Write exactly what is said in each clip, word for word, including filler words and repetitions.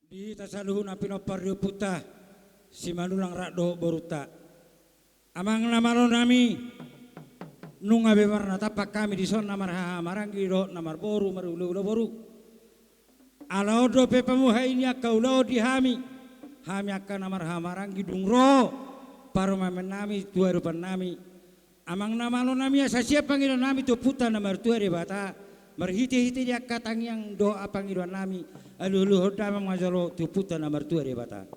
Di hita saluhutna pinompar ni ompunta Simanullang rap dohot borunta. Amang na malo nami, nunga be marnatampak hami dison na marhahamaranggi dohot na marboru marhulahula boru. Ala on dope pamuhai ni angka ulaon di hami, hami angka na marhahamaranggi dung ro parumaen nami tu adopan nami. Amang na malo nami, asa sian pangidoan nami tu Ompunta na martua Debata, marhitehite di angka tangiang dohot pangidoan nami, alualuhon damang ma jolo tu Ompunta na martua Debata.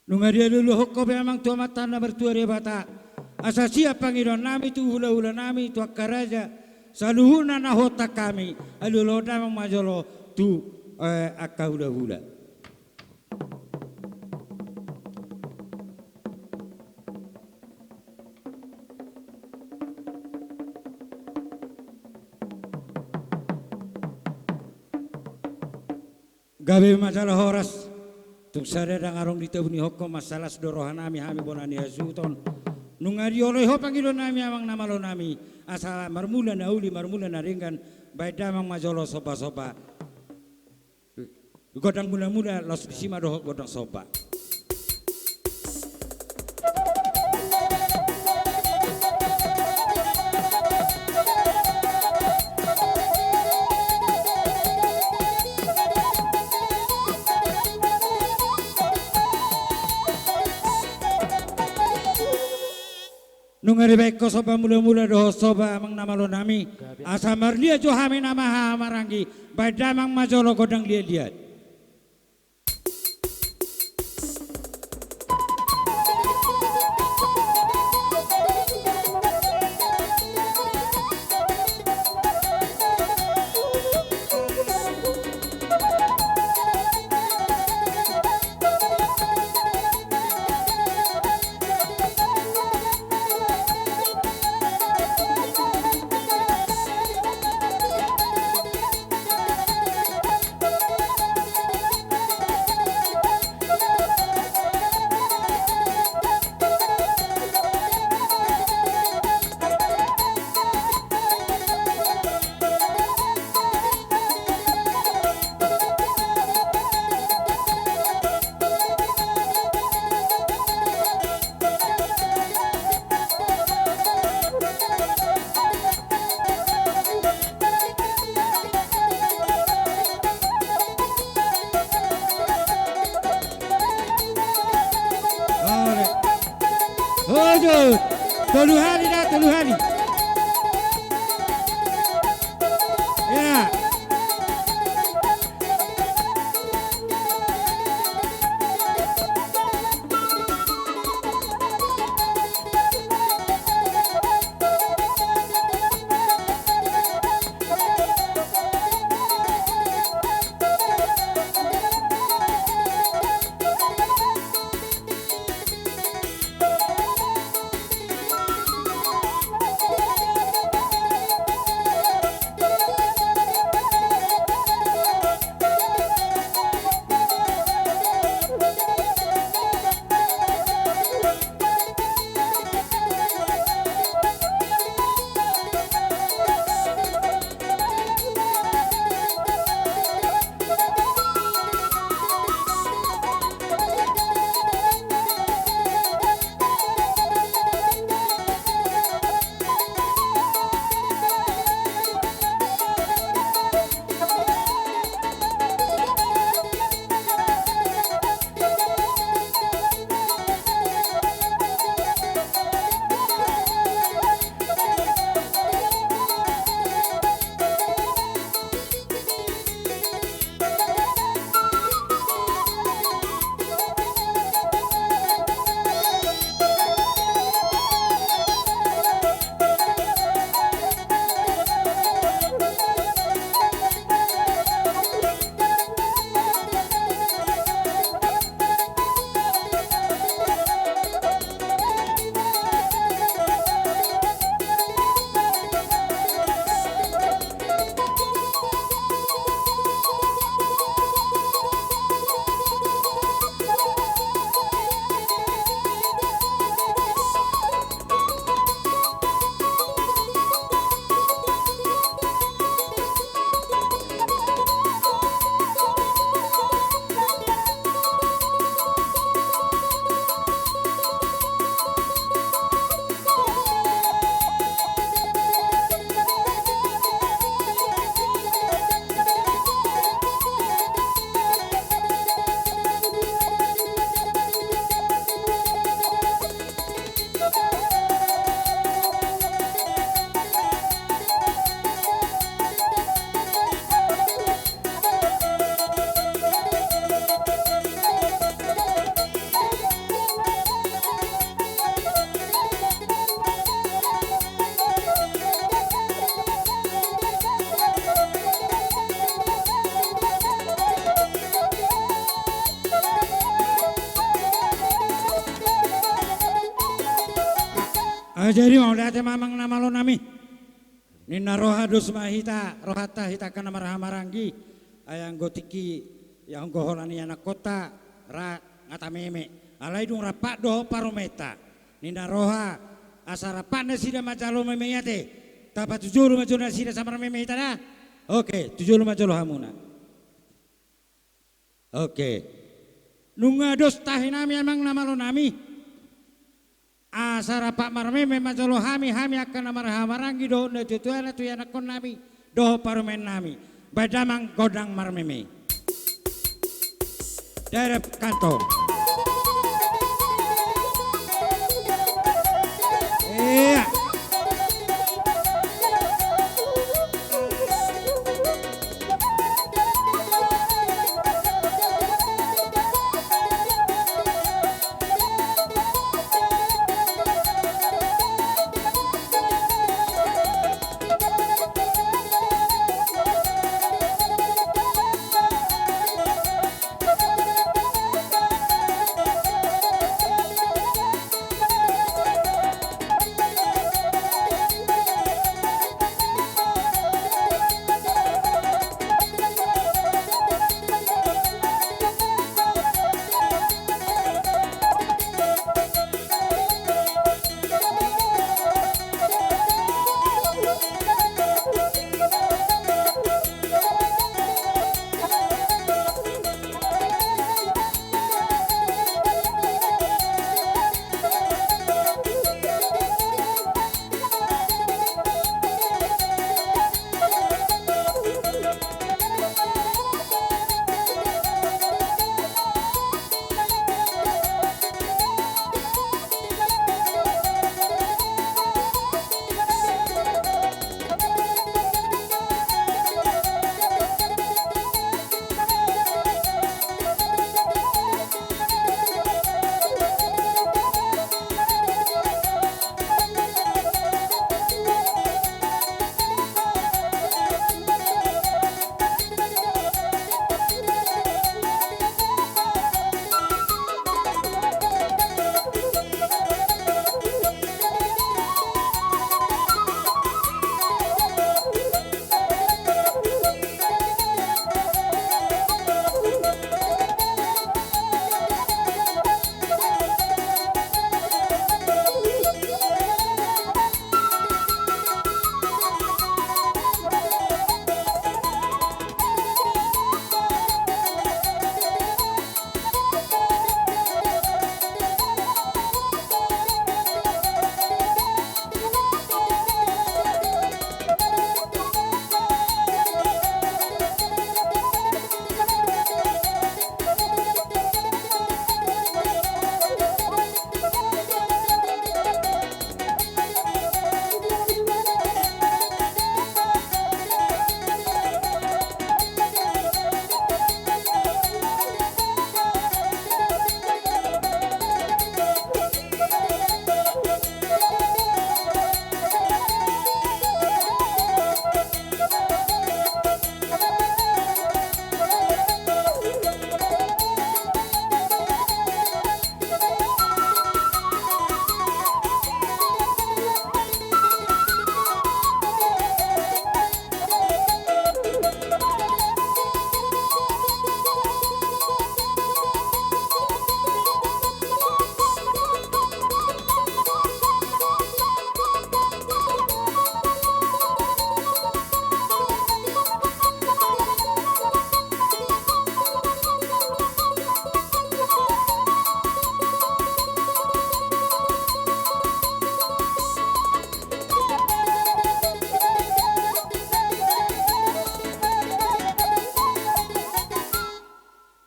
Nunga dialualuhon ho be amang tu Amanta na martua Debata, asa sian pangidoan nami tu hulahula nami tu angka raja, saluhutna na huontak hami, alualuhon damang ma jolo tu, eh, angka hulahula. Gabe ma jala horas. Tung sada ndang adong ditabuni hongkon, mansai las do roha nami hami bona ni hasuhuton. Nunga dioloi ho pangidoan nami amang na malo nami, asa marmula na uli marmula na denggan, baen damang ma jolo sombasomba. Gondang mulamula, laos disi ma dohot gondang somba. Nunga dibaen ho somba mulamula dohot somba amang na malo nami, asa marliat jo hami na marhahamaranggi, baen damang ma jolo gondang liatliat. Ore. Ojo. Tolu hali da, tolu hali. Ya. Jadi mauliate ma amang na malo nami. Ninna roha dos ma hita, rohanta hita angka na marhahamaranggi. Ai anggo tingki, ia anggo holan ianakhonta, ra nga tameme. Alai dung rap dohot parumaenta. Ninna roha, asa rap nasida manjalo meme i ate. Tapatujolo ma jo nasida samarmeme hita da. Oke, tujolo ma jolo hamuna. Oke. Nunga dos tahi nami amang na malo nami. Asa rap marmeme ma jolo hami, hami angka na marhahamaranggi dohot natuatuana tu ianakhon nami dohot parumaen nami. Baen damang gondang marmeme. Derep kantong. Ia.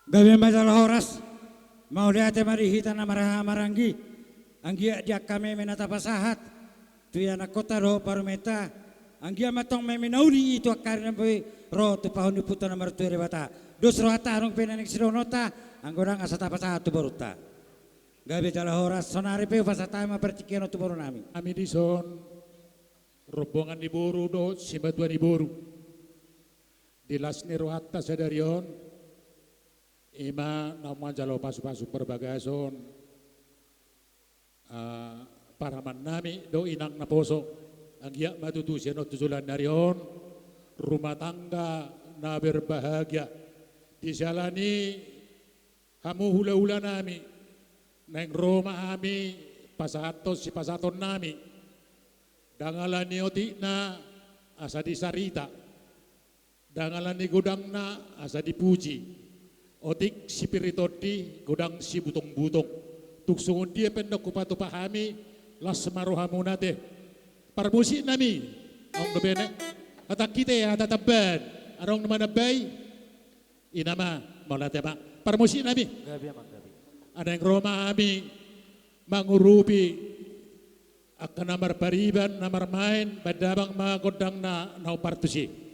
Gabe ma jala horas. Mauliate ma di hita na marhahamaranggi. Anggiat di angka meme na tapasahat tu ianakhonta dohot parumaenta, anggiat ma tong meme na uli i tu angka ari na boi ro tu pahompu ni Ompunta na martua Debata. Dos rohanta adong pe na naeng sidohononta, anggo ndang asa tapasahat tu borunta. Gabe jala horas. Saonari pe hupasahat hami ma partingkian on tu boru nami. Hami dison, rombongan ni boru dohot simatua ni boru. Di las ni rohanta sadari on, i ma na manjalo pasupasu parbagason, ah, paramannami dohot inang naposo, anggiat ma tutu sian on tu joloan ni ari on rumah tangga na berbahagia. Di siala ni i, hamu hulahulanami, naeng ro ma hami pasahathon sipasahatonnami. Ndang ala ni otikna asa disarita, ndang ala ni godangna asa dipuji. Otik sipir ni tondi, godang sibutongbutong. Tung songon dia pe ndang hupatupa hami, las ma rohamuna ate. Parmusiknami, adong dope na hatahon hita hata tamban, adong na manambai? I ma, mauliate ma. Parmusiknami. Gabe, amang, gabe. Naeng ro ma hami mangurupi angka na marpariban, na marmaen, baen damang ma gondangna na hombar tusi.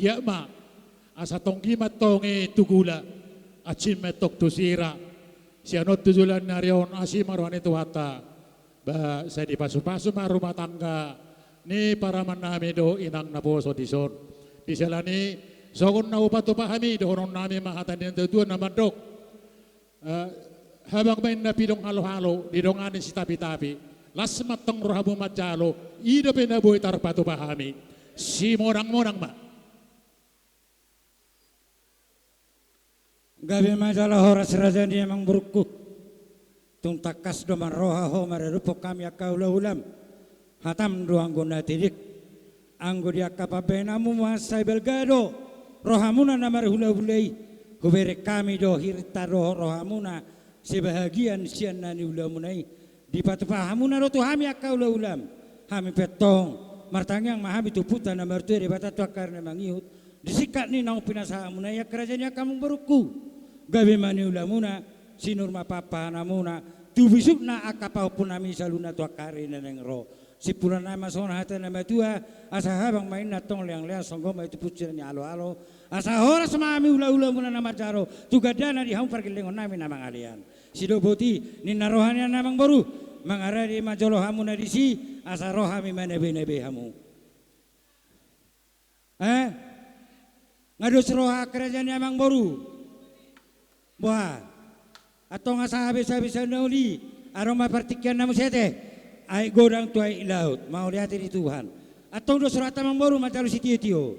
Ia ma, asa tonggi ma antong i tu gula, ansi ma antong tu sira. Sian on tu joloan ni ari on asi ma roha ni Tuhanta. Ba sai dipasupasu ma rumah tangga ni paramanami dohot inang naposo dison. Di siala ni i, songon na hupatupa hami, dohononnami ma hata ni natuatua na mandok: Eh, habang ma inna pidong halohalo, didongani sitapitapi. Las ma antong rohamu manjalo, i dope na boi tarpatupa hami. Simonangmonang ma. Gabe ma jala horas raja ni amangborungku. Tung tangkas do marroha ho maradophon hami angka hulahulam. Hatam do anggo na tedek. Anggo di angka pambahenanmu ma sai balga do rohamuna na marhulahula i. Hubereng hami do hirinta dohot rohamuna sebahagian sian na niulamuna i. Dipatupa hamuna do tu hami angka hulahulam. Hami pe antong martangiang ma hami tu Ompunta na martua Debata tu angka ari na mangihut. Di singkat ni naung pinasahatmuna i angka raja ni angka amangborungku, gabe ma niulamuna, sinur ma pahanpahananmuna tu bisukna angka pahompunami saluhutna tu angka ari na naeng ro. Simpulannami ma songon hata ni natuatua, asa habang ma inna antong leangleang, songgop ma i tu puncak ni aloalo, asa horas ma hami hulahulamuna na manjalo tu gandana di hamu pargellengonnami na mangalean. Sidok boti ninna roha ni amangboru, mangarade manjolo hamuna disi, asa ro hami manabenabei hamu. Eh? Nga dos roha angka raja ni amangboru? Boha? Antong asa habesabesa na uli, adong ma partingkian na muse ate. Aek godang tu aek laut, mauliate di Tuhan. Antong dos rohanta amangboru manjalo sitiotio.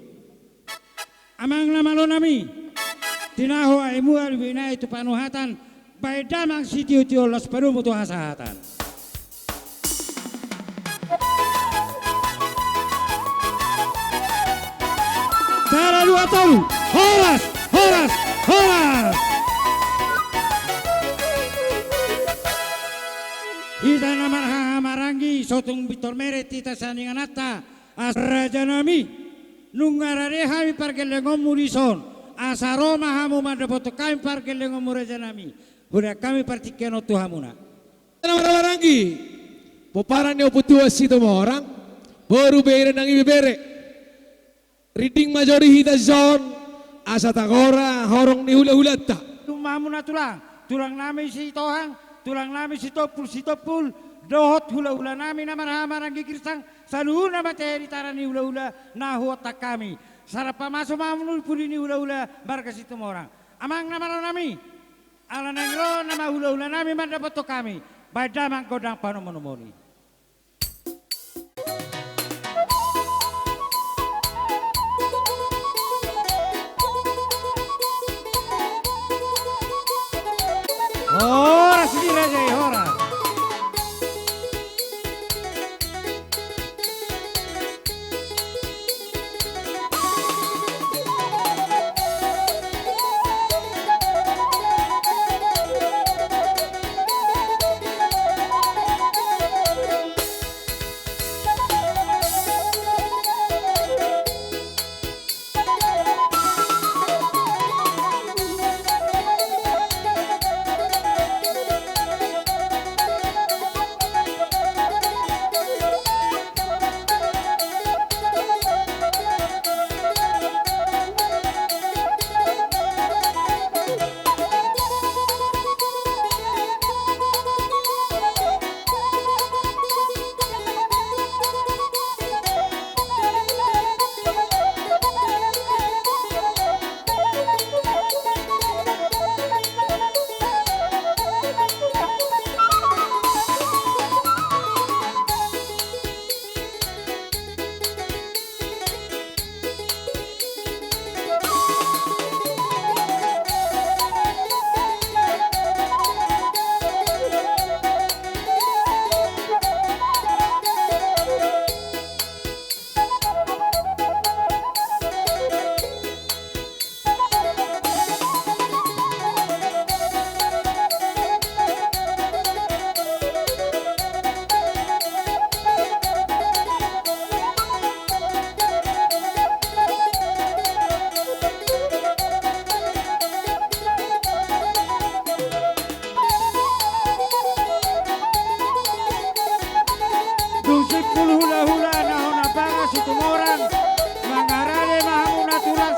Amang na malonami, tinahu aek mual, binahen tu panuhatan, bahen damang sitiotio, laos padomu tu hasahatan. Sada dua tolu, horas, horas, horas. Hita na marhaha maranggi, so tung pintor meret hita sian ingananta, asa rajanami, nunga rade hami pargellengonmu dison, asa ro ma hamu mandapothon hami pargellengonmu rajanami. Hulean hami partingkian on tu hamuna. Na marhaha maranggi, pomparan ni Ompu Tuan Situmorang, boru, bere nang ibebere. Rinding ma jolo di hita dison, asa tagora horong ni hulahulanta. Tumamuna tulang, tulangnami Sitohang, tulangnami Sitompul, Sitompul, dohot hulahulanami na marhaha maranggi Girsang, saluhutna ma tahe di tara ni hulahula na huontan hami. Sarap pamasu ma hamu di pudi ni hulahula marga Situmorang. Amang na malonami, ala naeng ro nama hulahulanami mandapothon hami, bahen damang gondang panomonumon i. Horas di raja i, horas.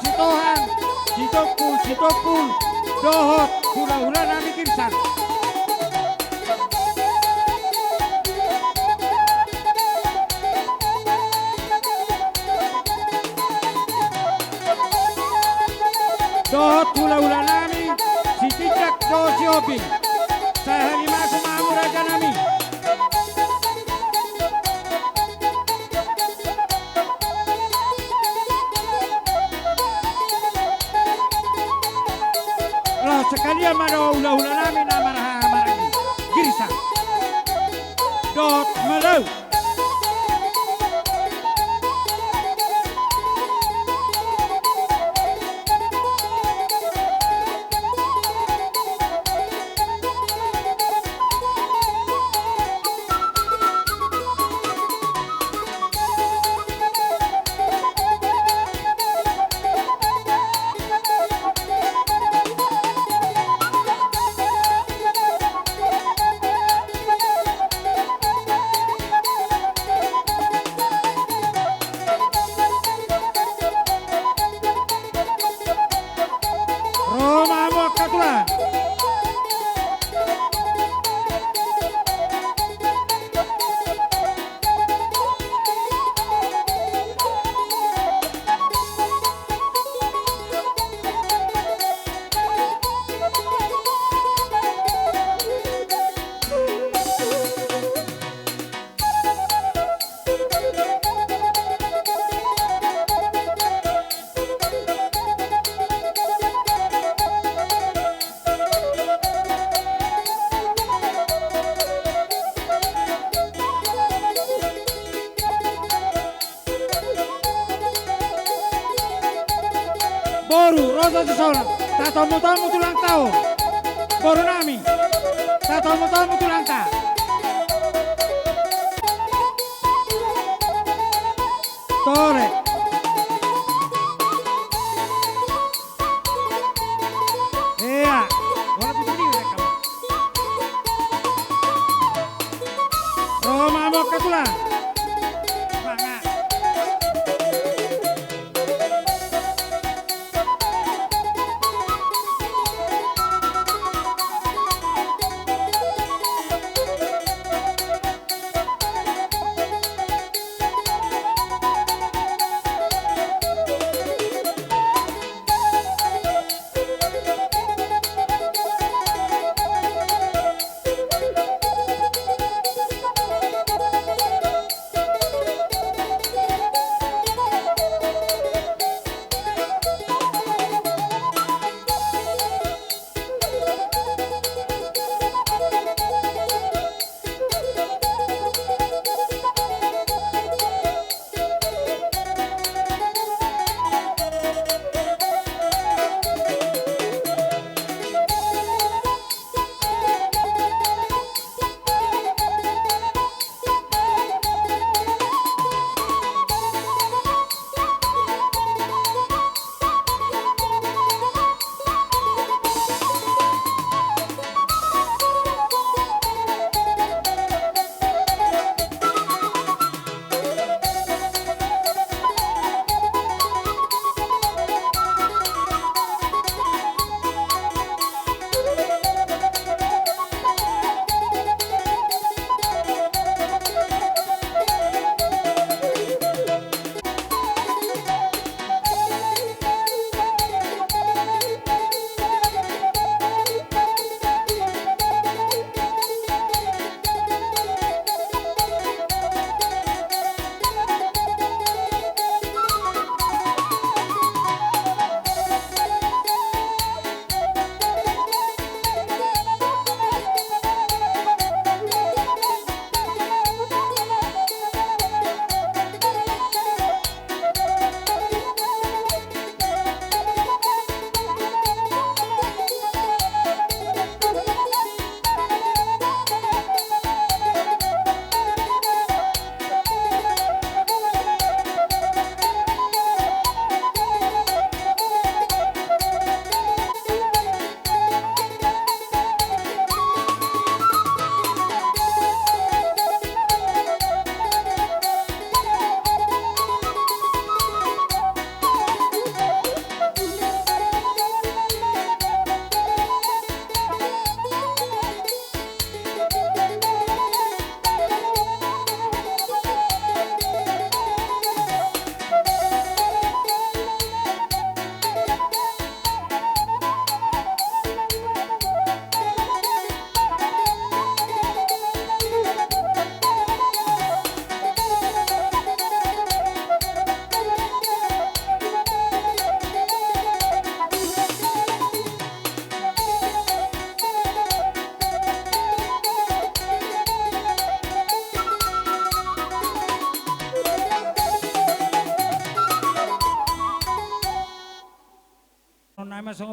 Sitohang, Sitompul, Sitompul, dohot hulahula nami Girsan. Dohot hulahula nami, Sitinjak dohot Sihombing. Sai halimasu ma hamu raja nami. Laos sekalian ma dohot hulahula nami na marhaha maranggi, Girsan dohot Malau. Ro ma hamu angka tulang. Boru, ro ma tu son. Tatomu-tomu tulangta on. Boru nami. Tatomu-tomu tulangta. Tore. Ia. Ora tu sini, mereka. Ro ma hamu angka tulang. Manga.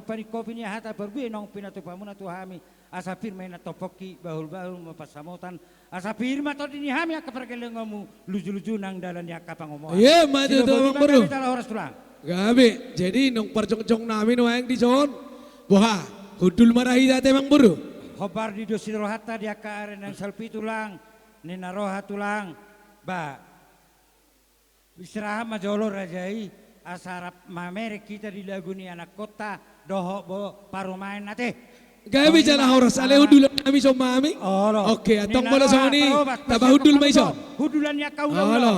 Paningkopi ni hata parbue naung pinatupa muna tu hami, asa pir ma inna tompongki, bahul-bahul ma pansamotan, asa pir ma tondi ni hami angka pargellengonmu, luju-luju nang dalan ni angka pangomoan. Ia ma tutu, Amangboru. Gabe, jadi nunga parjongjong nami nuaeng dison. Boha, hundul ma ra hita ate, Amangboru. Hombar di dos ni rohanta di angka ari na salpu i, Tulang, ninna roha, Tulang. Ba, istirahat ma jolo raja i, asa rap mamereng hita di lagu ni anakkonta dohot bo parumaen ate. Gabe jala horas, ale hundulan nami dison ma hami. Olo. Oke, antong molo songon i, taba hundul ma dison. Hundulan ni angka ulaon. Olo.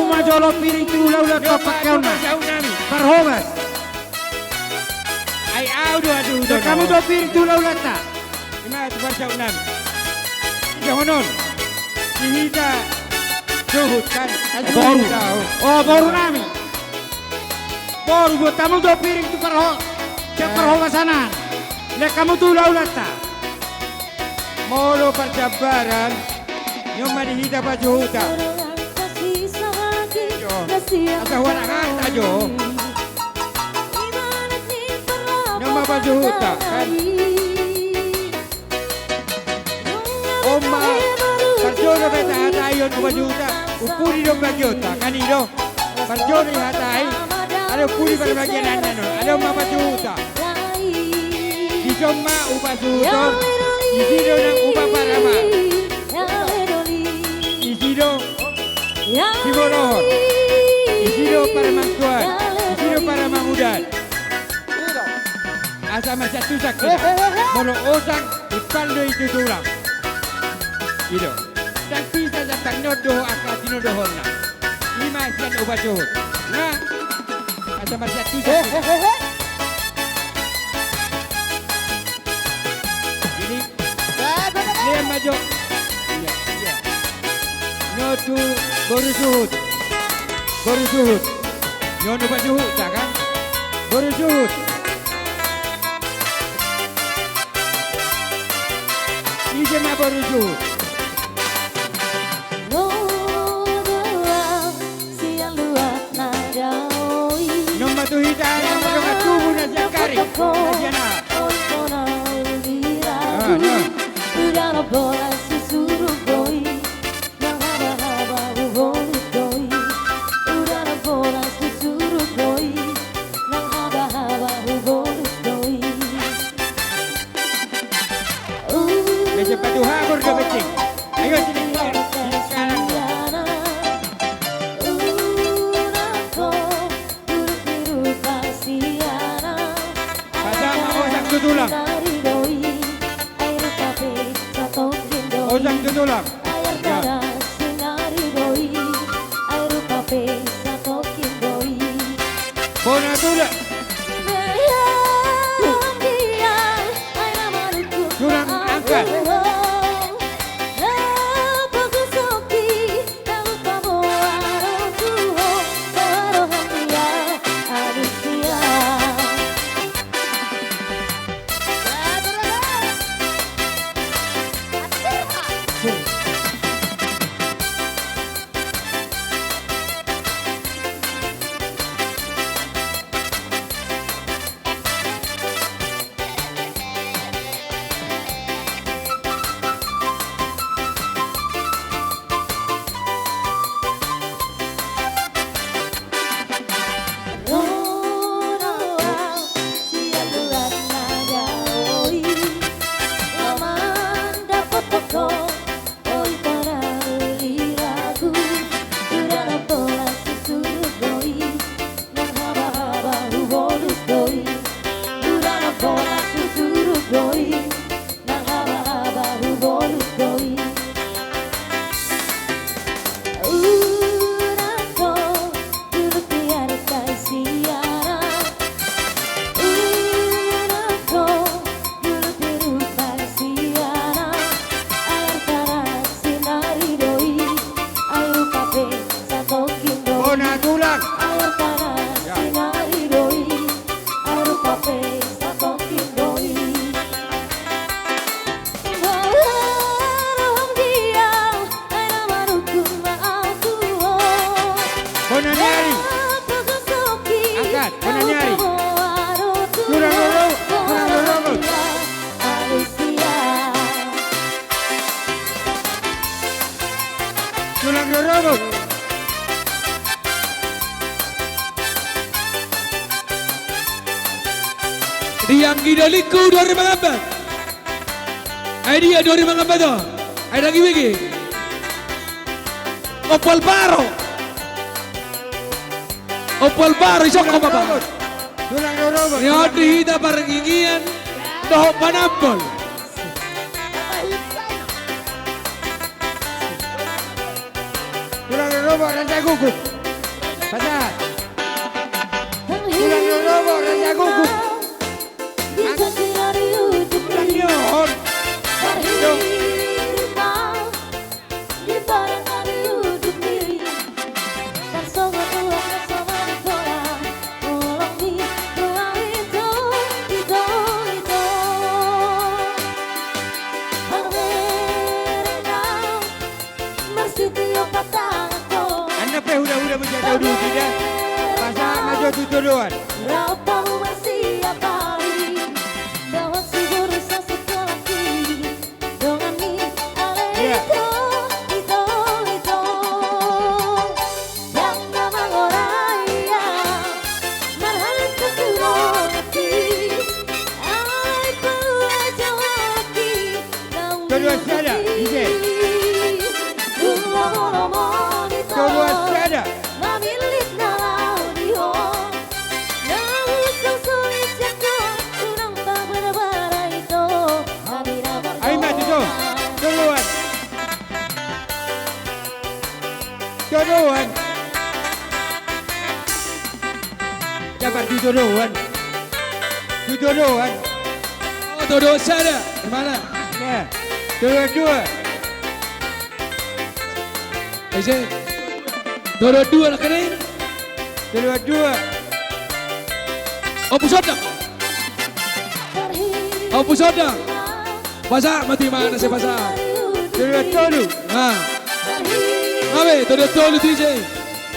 ma jolo piring tu hulahulanta, pangkeonna. Parhobas. Ai au do, aduh, do. Hamu do piring tu hulahulanta. Ima tu parjaunami. Songon on. Di hita suhut kan. Boru. O, boru nami. Boru, buat hamu do piring tu parho-, sian parhobasan an. Lehon hamu tu hulahulanta. Molo parjambaran, on ma di hita pasuhuta. Jo. Asa huarahata jo. On ma pasuhuta, kan? On ma, parjolo be tahatai on, upa juta. Umpuni do bagionta, kan i do. Parjolo i hatai. Alai umpuni parbagian annon. Alai on ma pasuhuta. Dison ma upa suhut on. Disi do nang upa paramal. Disi do simolohon. Disi do paramangkuan. Disi do paramangudaan. Asa marsiantusan hita. Molo osang, impal do i tu tulang. I do. Ndang bisa jatang nondo ho angka tinodohonna. Ima sian upa suhut. Nga. Asa marsiantusan hita. Jadi, lehon ma jo. Ia, ia. On tu boru suhut. Boru suhut. On upa suhut, ya kan? Boru suhut. Ise ma boru suhut? Sian luat na dao i. On ma tu hita, on ma tu hita, tubu na sian kari. Na sian aha? Oi, bona ulira. Ah, na. Uda na bola susuru boi. Nang haba-haba huboru doi. Uda na bola susuru boi. Nang haba-haba huboru doi. Bece patu hagor do bece. Ayo, sini, sini, sini, sini. Pasama osang tu tulang. Osang tu tulang. Ya. Bona tulang. Tulang angkat. Nang haba-haba huboru doi. Uda na tong, dulu tiada kai siara. Uda na tong, dulu tiada kai siara. Air tanah sinari doi. Air kape satokin doi. Bona tulang. Air tanah sinari doi. Air kape satokin doi. Bona ni ari. Angkat, bona ni ari. Tulang rorobot, tulang rorobot. Tulang rorobot. Di anggi dolingku dua ribu mangambat. Ai dia dua ribu mangambat to. Ai dagi bigi. Ompal baro. Ompal baro isok ko baba. Tulang rorobot. Ni on di hita parngingian dohot panambol. Tulang rorobot, rantai guguk. Pasahat. Tulang Rorobot, Raja Guguk. Di jati ari ujung. Tulang ni on. Tarhirima. Di parangari ujung ni. Tarsongon tulang na so maritolang. Holong ni tulang ito, ito, ito. Parmereng nang marsitio patangan. Anna pe huda-huda menjadi udu tidak. Pasahat ma jo tu todoan. Rap hamu marsiapari. Dohot si guru sasikola ki. Dongan ni ale ito, ito, ito. Ndang na mangorai, marhalak tu dongan i. Ai pelajaran i. Todoan sada, ise. Todoan sada. Mamillit na laho di ho. Ai ma tutu. Todoan. Todoan. Dapat tu todoan. Tu todoan. Oh, todoan sada. Di mana? Ya. Todoan dua. Ise. Todoan dua lah kene. Todoan dua. Ompu Sondang. Ompu Sondang. Pasahat ma tu imana, sai pasahat. Todoan tolu. Nah. Nga be, todoan tolu tu ise.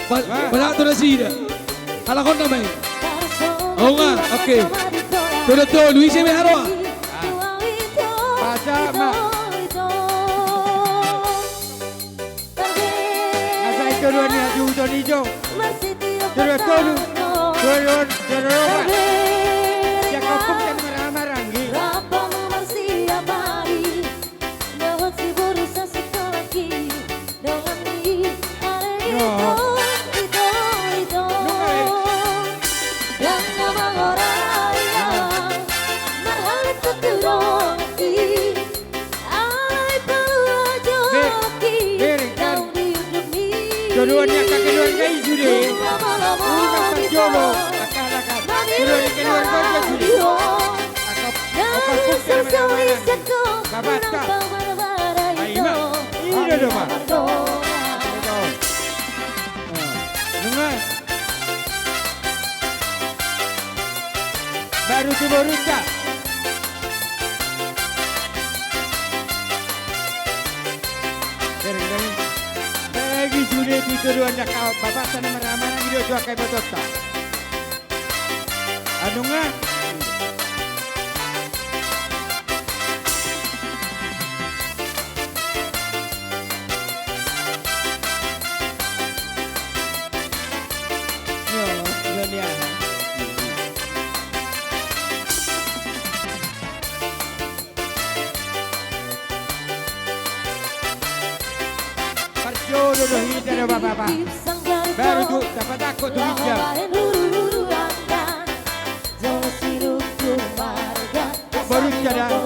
Pa-, pasahat tu nasida. Halak on nama i. Oh nga, oke. Todoan tolu, ise be haroa. Pasahat ma. Nga sai todoan ni hasuhuton i jo. Todoan tolu. Todoan, todoan opat. Sian kampung sian marhahamaranggi. Todoan ni angka keluarga i sude. Unang parjolo angka halak an. Todoan ni keluarga i sude. Angka, angka pungker mana-mana. Babanta. Ai ma. Ida do ma. Nunga. Baru tu borunta. Bagi sude tu todoan ni angka babanta na marhahamaranggi do tu angka ibotonta. Anu nga. Yo, yo, dia. Parjolo do hita do, Bapak, Bapak. Baru tu dapat aku tu hita. Baru tu da.